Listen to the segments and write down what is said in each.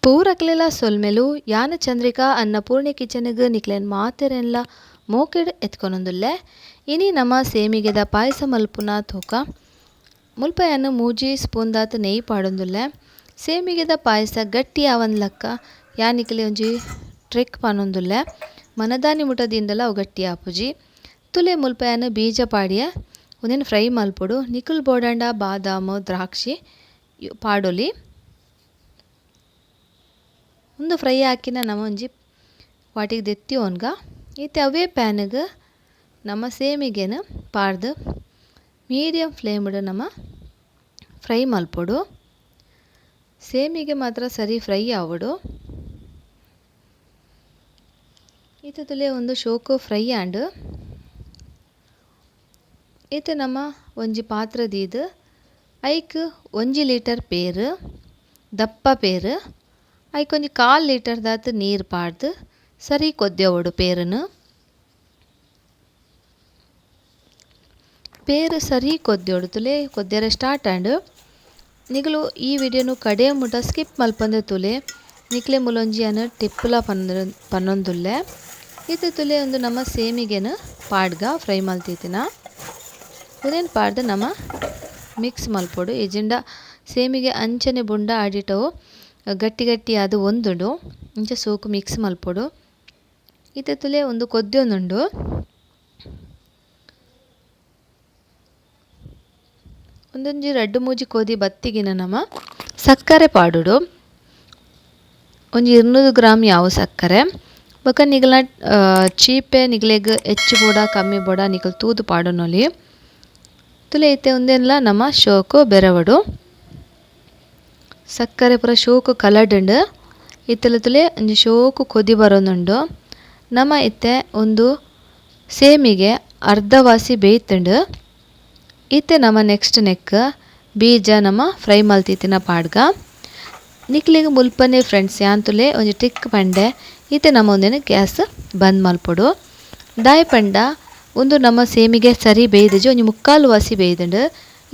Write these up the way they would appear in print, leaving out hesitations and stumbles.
ಪೂರಕ್ಲೆಲ ಸೊಲ್ಮೆಲು ಯಾನ ಚಂದ್ರಿಕಾ ಅನ್ನಪೂರ್ಣೆ ಕಿಚನ್ಗ್ ನಿಕ್ಲೆನ್ ಮಾತೆರೆನ್ಲ ಮೋಕೆಡ್ ಎತ್ಕೊನೊಂದುಲ್ಲೆ. ಇನಿ ನಮ ಸೇಮಿಗೆದ ಪಾಯಸ ಮಲ್ಪುನ ತೂಕ. ಮುಲ್ಪ ಯಾನ್ 3 ಸ್ಪೂನ್ ದಾತ್ ನೆಯ್ಯಿ ಪಾಡೊಂದುಲ್ಲೆ. ಸೇಮಿಗೆದ ಪಾಯಸ ಗಟ್ಟಿ ಆವಂದ್ಲಕ್ಕ ಯಾನ್ ನಿಕ್ಲೆ ಒಂಜಿ ಟ್ರಿಕ್ ಪನೊಂದುಲ್ಲೆ. ಮನದಾನಿ ಮುಟ ದಿಂಡಲ ಅವು ಗಟ್ಟಿ ಆಪುಜಿ. ತುಲೆ ಮುಲ್ಪ ಯಾನ್ ಬೀಜ ಪಾಡಿಯ ಉಂದೆನ್ ಫ್ರೈ ಮಲ್ಪೊಡು. ನಿಕುಲ್ ಬೋಡಂಡ ಬಾದಾಮ್ ದ್ರಾಕ್ಷಿ ಪಾಡೊಲಿ. ಉಂದು ಫ್ರೈ ಹಾಕಿನ ನಮ ಒಂಜಿ ವಾಟಿಗೆ ದೆತ್ತಿ ಒನ್ಗ. ಇತ್ತೆ ಅವೇ ಪ್ಯಾನ್ಗೆ ನಮ್ಮ ಸೇಮಿಗೆನ ಪಾಡ್ದು ಮೀಡಿಯಂ ಫ್ಲೇಮ್ಡ್ ನಮ ಫ್ರೈ ಮಲ್ಪೊಡು. ಸೇಮಿಗೆ ಮಾತ್ರ ಸರಿ ಫ್ರೈ ಆವೊಡು. ಇತ್ತೆ ತುಲೆ ಒಂದು ಶೋಕು ಫ್ರೈ ಆಂಡ್. ಇತ್ತೆ ನಮ್ಮ ಒಂಜಿ ಪಾತ್ರೆ ದೀದು ಐಕ್ 1 ಲೀಟರ್ ಪೇರು, ದಪ್ಪ ಪೇರು, ಐಕ್ ಒಂಜಿ 1/4 ಲೀಟರ್ ದಾತ್ ನೀರು ಪಾಡ್ದು ಸರಿ ಕೊದ್ಯೋಡು ಪೇರುನು. ಪೇರು ಸರಿ ಕೊದ್ಯೋಡು ತುಲೆ ಕೊದ್ಯರೆ ಸ್ಟಾರ್ಟ್ ಆಂಡ್. ನಿಗಲು ಈ ವಿಡಿಯೋನು ಕಡೆ ಮುಟ ಸ್ಕಿಪ್ ಮಲ್ಪಂದೆ ತುಲೆ ನಿಕ್ಲೆ ಮುಲೊಂಜಿ ಅನ್ನ ಟಿಪ್ಪುಲ ಪನ್ನೊಂದುಲ್ಲೆ. ಇತ್ತೆ ತುಲೆ ಒಂದು ನಮ್ಮ ಸೇಮಿಗೆನ ಪಾಡ್ಗ ಫ್ರೈ ಮಲ್ತಿತ್ತಿನ ಉದೇನು ಪಾಡ್ದು ನಮ್ಮ ಮಿಕ್ಸ್ ಮಲ್ಪೊಡು. ಎಜೆಂಡ ಸೇಮಿಗೆ ಅಂಚನೆ ಬುಂಡ ಆಡಿಟವು ಗಟ್ಟಿ ಗಟ್ಟಿ ಅದು ಒಂದುಂಡು ಇಂಚ ಸೋಕು ಮಿಕ್ಸ್ ಮಲ್ಪೊಡು. ಇತ್ತೆ ತುಲೆ ಒಂದು ಕೊದ್ಯೊಂದುಂಡು. ಒಂದೊಂಜಿ ರಡ್ಡು ಮೂಜಿ ಕೋದಿ ಬತ್ತಿಗಿನ ನಮ ಸಕ್ಕರೆ ಪಾಡುಡು. ಒಂಜಿ 200 ಗ್ರಾಮ್ ಯಾವ ಸಕ್ಕರೆ ಬೊಕ ನಿಗಲ ಚೀಪೆ ನಿಗಲೆಗ್ ಹೆಚ್ಚು ಬೋಡ ಕಮ್ಮಿ ಬೋಡ ನಿಗಲ್ ತೂದು ಪಾಡೊನೊಲಿ. ತುಲೆ ಇತ್ತೆ ಒಂದೆನ್ಲ ನಮ ಶೋಕು ಬೆರವಡು. ಸಕ್ಕರೆ ಪೂರ ಶೋಕು ಕಲರ್ಡುಂಡು. ಇತ್ತೆಲ ತುಲೆ ಒಂಜಿ ಶೋಕು ಕೊದಿ ಬರೋನುಂಡು. ನಮ ಇತ್ತೆ ಒಂದು ಸೇಮಿಗೆ ಅರ್ಧವಾಸಿ ಬೇಯ್ತುಂಡು. ಇತ್ತೆ ನಮ ನೆಕ್ಸ್ಟ್ ನೆಕ್ ಬೀಜ ನಮ ಫ್ರೈ ಮಲ್ತಿತ್ತಿನ ಪಾಡ್ಗ. ನಿಕ್ಲೆಗ್ ಮುಲ್ಪನೆ ಫ್ರೆಂಡ್ಸ್ ಯಾನ್ ತುಲೆ ಒಂಜಿ ಟಿಕ್ ಪಂಡೆ. ಇತ್ತೆ ನಮ ಒಂದೇನು ಗ್ಯಾಸ್ ಬಂದ್ ಮಲ್ಪೊಡು. ದಾಯ ಪಂಡ ಒಂದು ನಮ್ಮ ಸೇಮಿಗೆ ಸರಿ ಬೇಯ್ದಿಜಿ, ಒಂಜಿ 3/4 ವಾಸಿ ಬೇಯ್ದುಂಡು.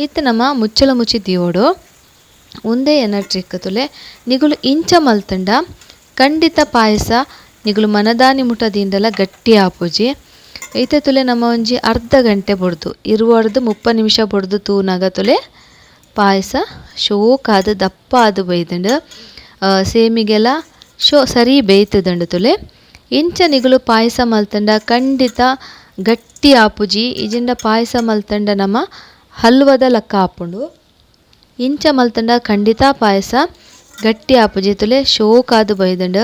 ಇತ್ತೆ ನಮ ಮುಚ್ಚಲ ಮುಚ್ಚಿ ದೀವೊಡು. ಒಂದೇ ಎನ್ನ ಟ್ರಿಕ್ ತುಲೆ ನಿಗುಲು ಇಂಚ ಮಲ್ತಂಡ ಖಂಡಿತ ಪಾಯಸ ನಿಗುಲು ಮನದಾನಿ ಮುಟ ದಿಂಡಲ ಗಟ್ಟಿ ಆಪುಜಿ. ಇತ್ತೆ ತುಲೆ ನಮ್ಮ ಒಂಜಿ ಅರ್ಧ ಗಂಟೆ ಬೊಡ್ದು 20-30 ನಿಮಿಷ ಬೊಡ್ದು ತೂನಾಗ ತುಲೆ ಪಾಯಸ ಶೋಕಾದ ದಪ್ಪ ಆದು ಬೈದುಂಡು. ಸೇಮಿಗೆಲ್ಲ ಶೋ ಸರಿ ಬೇಯ್ತದಂಡು ತುಲೆ. ಇಂಚ ನಿಗುಲು ಪಾಯಸ ಮಲ್ತಂಡ ಖಂಡಿತ ಗಟ್ಟಿ ಆಪುಜಿ. ಇಜಿಂಡ ಪಾಯಸ ಮಲ್ತಂಡ ನಮ್ಮ ಹಲ್ವದ ಲಕ್ಕ ಆಪುಂಡು. ಇಂಚ ಮಲ್ತಂಡ ಖಂಡಿತ ಪಾಯಸ ಗಟ್ಟಿ ಆಪುಜಿ. ತುಲೆ ಶೋಕಾದು ಬೈದುಂಡು.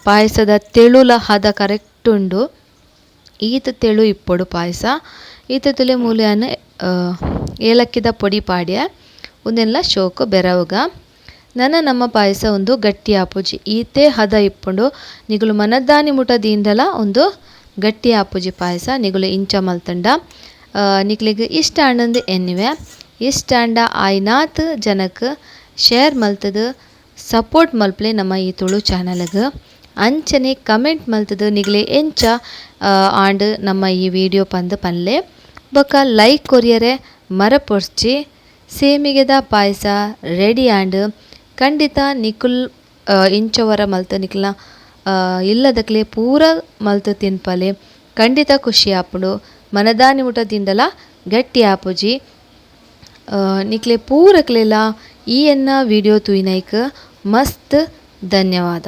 ಪಾಯಸದ ತೆಳುಲ ಹದ ಕರೆಕ್ಟ್ ಉಂಡು. ಈತ ತೆಳು ಇಪ್ಪೊಡು ಪಾಯಸ. ಈತ ತುಲೆ ಮೂಲ್ಯಾನ ಏಲಕ್ಕಿದ ಪೊಡಿ ಪಾಡ್ಯ ಉಂದೆಲ್ಲ ಶೋಕು ಬೆರವುಗ. ನನ ನಮ್ಮ ಪಾಯಸ ಒಂದು ಗಟ್ಟಿ ಆಪುಜಿ. ಈತೆ ಹದ ಇಪ್ಪುಂಡು. ನಿಗುಲು ಮನದಾನಿ ಮುಟ ದಿಂಡಲ ಒಂದು ಗಟ್ಟಿ ಆಪುಜಿ ಪಾಯಸ ನಿಗುಲು ಇಂಚ ಮಲ್ತಂಡ. ನಿಕ್ಲೆಗ್ ಇಷ್ಟ ಆಂಡಂದು ಎನ್ನಿವೆ. ಇಷ್ಟ ಆಂಡ ಆಯ್ನಾತ್ ಜನಕ್ ಶೇರ್ ಮಲ್ತದು ಸಪೋರ್ಟ್ ಮಲ್ಪಲೆ ನಮ್ಮ ಈ ತುಳು ಚಾನಲ್ಗ್. ಅಂಚನೆ ಕಮೆಂಟ್ ಮಲ್ತದು ನಿಗ್ಲೆ ಎಂಚ ಆಂಡ್ ನಮ್ಮ ಈ ವಿಡಿಯೋ ಪಂದು ಪನ್ಲೆ. ಬೊಕ ಲೈಕ್ ಕೊರಿಯರೆ ಮರಪೊರ್ಚಿ. ಸೇಮಿಗೆದ ಪಾಯಸ ರೆಡಿ ಆಂಡ್. ಖಂಡಿತ ನಿಕುಲ್ ಇಂಚವರ ಮಲ್ತ ನಿಕ್ಲ ಇಲ್ಲದಕ್ಲೆ ಪೂರ ಮಲ್ತು ತಿನ್ಪಲೆ. ಖಂಡಿತ ಖುಷಿ ಆಪುಂಡು. ಮನದಾನಿ ಮುಟ ದಿಂಡಲ ಗಟ್ಟಿ ಆಪುಜಿ. ನಿಕ್ಲೆ ಪೂರಕ್ಲೆಲ ಈ ಎನ್ನ ವಿಡಿಯೋ ತೂಯಿನೈಕ್ ಮಸ್ತ್ ಧನ್ಯವಾದ.